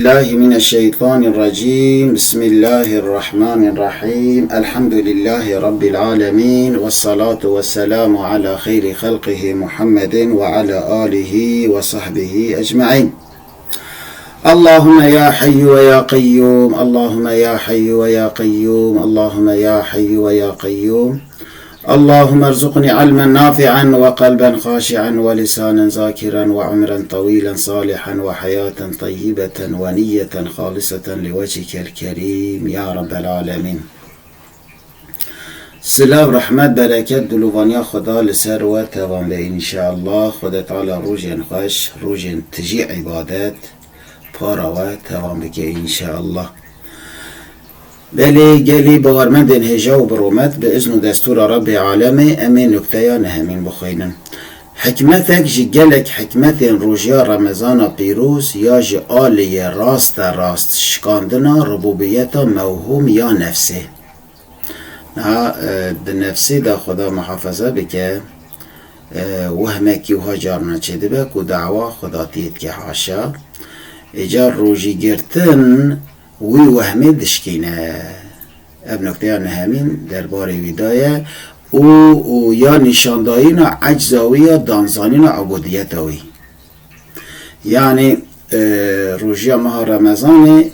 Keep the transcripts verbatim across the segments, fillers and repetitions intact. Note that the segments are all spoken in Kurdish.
بالله من الشيطان الرجيم. بسم الله الرحمن الرحيم. الحمد لله رب العالمين، والصلاة والسلام على خير خلقه محمد وعلى آله وصحبه أجمعين. اللهم يا حي ويا قيوم، اللهم يا حي ويا قيوم، اللهم يا حي ويا قيوم. اللهم ارزقني علما نافعا وقلبا خاشعا ولسانا ذاكرا وعمرا طويلا صالحا وحياة طيبة ونية خالصة لوجهك الكريم يا رب العالمين. Silav, rehmet, bereket, dilovaniya Xweda li ser we tevan be înşeallah. Xwedê Teala rojên xweş, rojên tijî îbadet, para we tevan bike înşeallah. Belê gelî bawermendên hêja û bi rûmet, bi izn û destûra Rebbê Alemê, em ê nukteya nehemîn bixwînin. Hikmetek ji gelek hikmetên rojiya Remezana pîroz ya ji aliyê raste rast şikandina rububiyeta mewhûm ya nefsê. Niha, e, bi nefsê de Xweda muhafaza bike, e, wehmekî wiha carna çêdibe ku dawa xwedatiyê dike haşa. Îcar rojîgirtin wî wehmê dişkîne. Ev nokteya nehemîn derbarê wî de ye û, û ya nîşandayîna ecza wî ya danzanîna ubudiyeta wî. Yanî, e, rojiya meha Remezanê,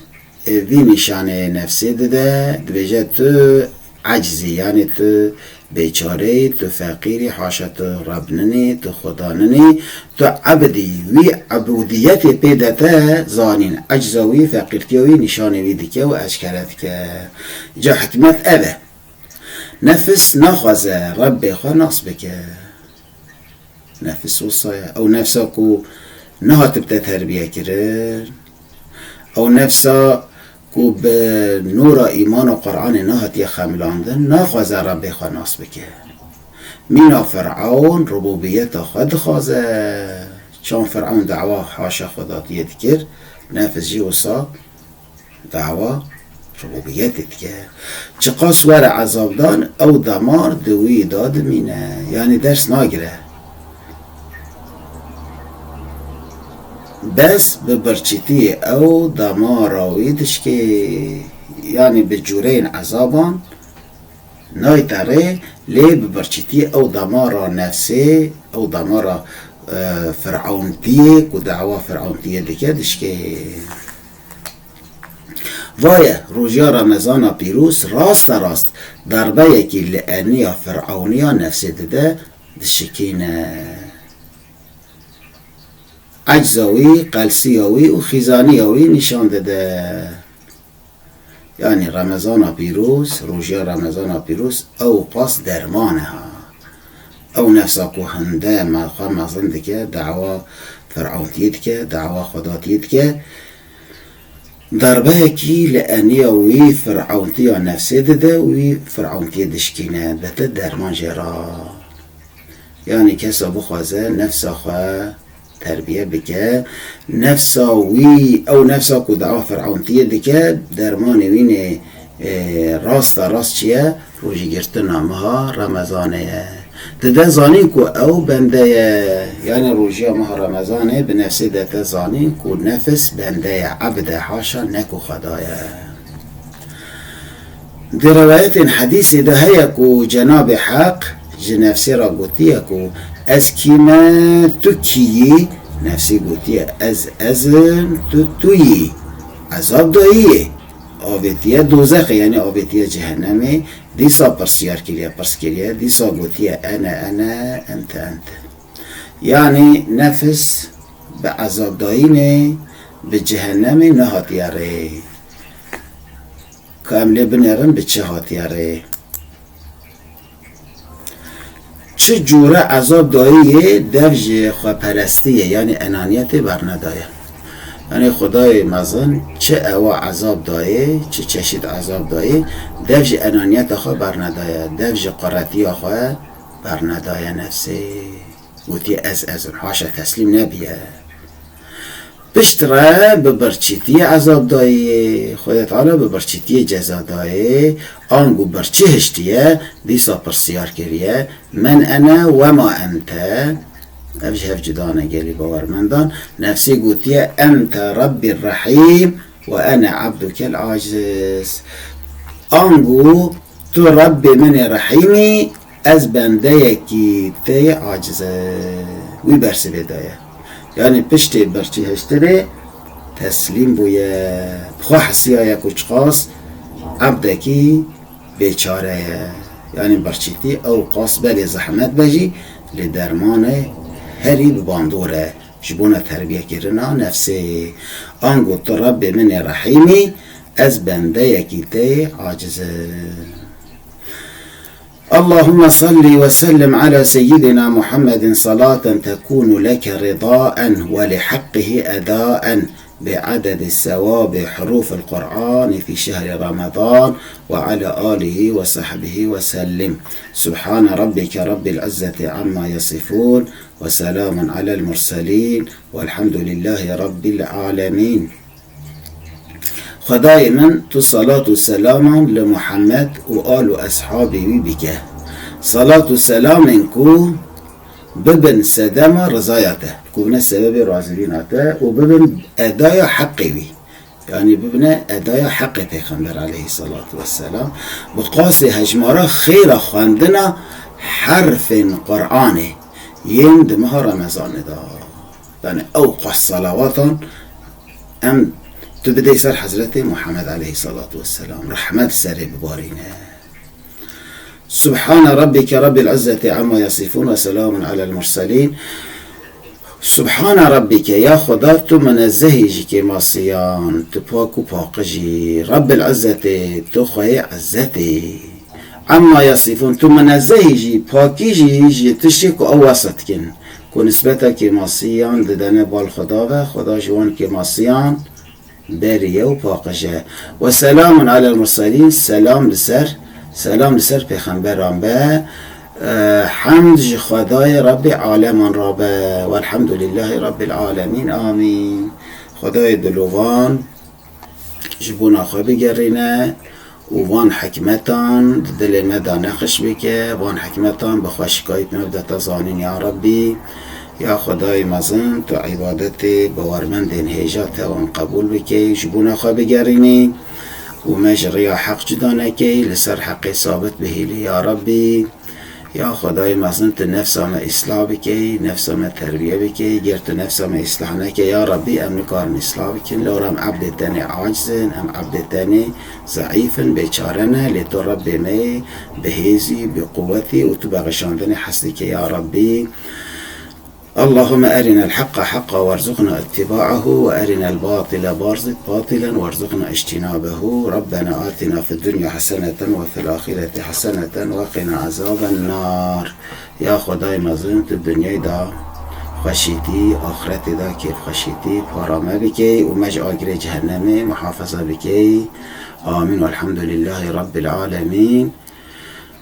e, vî nîşanê nefsê dide, dibêje tu ecizî, yanî tu bêçareyî, tu feqîrî, haşa tu Reb ninî, tu Xuda ninî, tu ebdî. Wî ebûdiyetê pê de te zanîn. Ecza wî, feqîrtiya wî nîşanê wî dike û eşkere dike. Ca hikmet ev e. Nefis naxwaze Rebbê xwe nas bike. Nefis wisa ye. Ew nefsa ku nehatibte terbiye kirin. Ew nefsa ku bi nûra îman û Qur'anê nehatiye xemilandin, naxwaze Rebbê xwe nas bike. Mîna Firewn rububiyeta xwe dixwaze. Çan Firewn dawa haşa xwedatiyê dikir, nefis jî wisa dawa rububiyetê dike. Çiqas were ezabdan, ew damar di wî de dimîne. Yanî ders nagire. Bes bi birçîtiyê ew damara wî dişkê. Yanî bi cûreyên ezaban nayte rê, lê bi birçîtiyê ew damara nefsê, ew damara, e, Firewnitiyê ku dawa Firewnitiyê dike dişkê. Vaye, rojiya Remezana pîroz raste rast derbeyekî li eniya Firewnî ya nefsê dide, dişikîne. Ecza wî, qelsiya wî û xîzaniya wî nîşan dide. Yanî Remezana pîroz, rojiya Remezana pîroz ew qas derman e ha. Ew nefsa ku hinde me xwe mezin dike, dawa Firewnitiyê dike, dawa xwedatiyê dike, derbeyekî li eniya wî Firewntiya nefsê dide û wî Firewntiya dişkîne, dete derman jê re. Yanî kesa bixwaze nefsa xwe terbiye bike, nefsa wî, ew nefsa ku dawa Firewntiye dike, dermanê wî nê, e, rasta rast çi ye? Rojîgirtina meha Remezanê ye. Dide zanîn ku ew bende ye, yanî rojiya meha Remezanê bi nefsê de te zanîn ku nefis bende ye, ebd e, haşa ne ku Xweda ye. Di rewayetên hedîsê de heye ku Cenabê Heq ji nefsê re gotiye ku, "Ez kî me, tu kî yî?" Nefsê gotiye, "Ez ez im, tu tu yî." Ezab dayî yê. Avêtiye dozexê, yanî avêtiye cehennemê. Dîsa pirsiyar kiriye, pirs kiriye. Dîsa gotiye, "Ene ene, ente ente." Yanî nefis bi ezabdayînê, bi cehennemê nehatiye rê. Ka em lê binêrin bi çi hatiye rê? Çi cûre ezab dayî yê dev ji xweperestiyê, yanî enaniyetê bernedaye. Yanî Xwedayê mezin çi ewa ezab dayê, çi çeşît ezab dayê, dev ji enaniyeta xwe bernedaye, dev ji quretiya xwe bernedaye nefsê. Gotiye, "Ez, ez im." Haşa, teslîm nebiye. Piştre bi birçîtiyê ezab dayê, Xwedê Teala bi birçîtiyê ceza dayê, ango birçî hiştiye, dîsa pirsiyar kiriye, "Men ene wema ente?" Ev ji hev cuda ne gelî bawermendan. Nefsê gotiye, "Ente Rabbî Rehîm ve ene abdukel aciz." Ango tu Rabbê min ê Rehîm î, ez bendeyekî te yê aciz im. Wî bersivê daye. Yanî piştê birçî hiştinê teslîm bûye. Bi xwe hisiyaye ku çiqas ebdekî bêçare ye. Yanî birçîtî ew qas belê zehmet be jî, lê dermanê herî bi bandor e ji bona terbiyekirina nefsê. Ango tu Rabbê min ê Rehîm î, ez bendeyekî te yê aciz im. اللهم صل وسلم على سيدنا محمد صلاة تكون لك رضاء ولحقه أداء بعدد ثواب حروف القرآن في شهر رمضان وعلى آله وصحبه وسلم. سبحان ربك رب العزة عما يصفون وسلام على المرسلين والحمد لله رب العالمين. Xwedayê min, tu salat û selaman li Muhammed û al û eshabê wî bike. Salat û selamên ku bibin sedema rizaya te, ku bibine sebebê razîbîna te û bibin edaya heqê wî. Yanî bibine edaya heqê Pêxember aleyhissalatu vesselam. Bi qasê hejmara xêra xwendina herfên Qur'anê yên di meha Remezanê de. Yanî ew qas salawatan em tu bidey ser Hezretê Muhammed aleyhissalatu vesselam. Rehmet serê bibarîne. سبحان ربك رب العزة عما يصفون وسلام على المرسلين. Subhana Rabbike, ya Xweda, tu minezzehî ji kêmasiyan, tu pak û paqij î. Rabbil Izzetê, tu xweyê Izzetê. Amma yasifun, tu minezzehî jî, pakî jî ji tiştê ku ew wesa dikin. Ku nisbeta kêmasiyan didene bal Xweda ve, Xweda ji wan kêmasiyan berî ye û paqij e. Ve selamun alel murselîn, selam li ser, selam li ser pêxemberan be. E, hemd ji Xwedayê Rebbê aleman re be. Velhamdulillahî Rebbil alemîn. Amîn. Xwedayê dilovan ji bona xwe bigerîne û van hikmetan di dilê me de nexş bike, van hikmetan bi xweşikayî me bidete zanîn ya Rebbî. Ya Xwedayê mezin, tu îbadetê bawermendên hêja te wan qebûl bikey, ji bona xwe bigerînî û me ji rêya heq cuda nekey, li ser heqê sabit bihêlî ya Rebbî. Ya Xwedayê mezin, tu nefsa me îslah bikey, nefsa me terbiye bikey. Ger tu nefsa me îslah nekey, ya Rebbî, em nikarin îslah bikin. Lewra em ebdê tenê aciz in, em ebdê tenê zeîf in, bêçare ne, lê tu Rebbê me yê bi hêzî, bi quwetî û tu bexşandinê hez dikey, ya Rebbî. اللهم أرنا الحق حقا وارزقنا اتباعه وأرنا الباطل باطلا وارزقنا اجتنابه. ربنا آتنا في الدنيا حسنة وفي الآخرة حسنة وقنا عذاب النار. Ya Xwedayê mezin, tu dinyayê de xweşîtî, axretê de kêfxweşîtî para me bikey û me ji agirê cehennemê muhafaza bikey. Amîn. Velhamdulillahî Rabbil alemîn.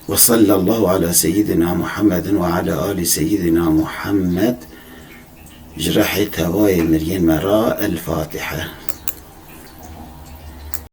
Ve sallallahu ala seyyidina Muhammedin ve ala ali seyyidina Muhammed. Ji rehê tevayê miriyên me re El Fatiha.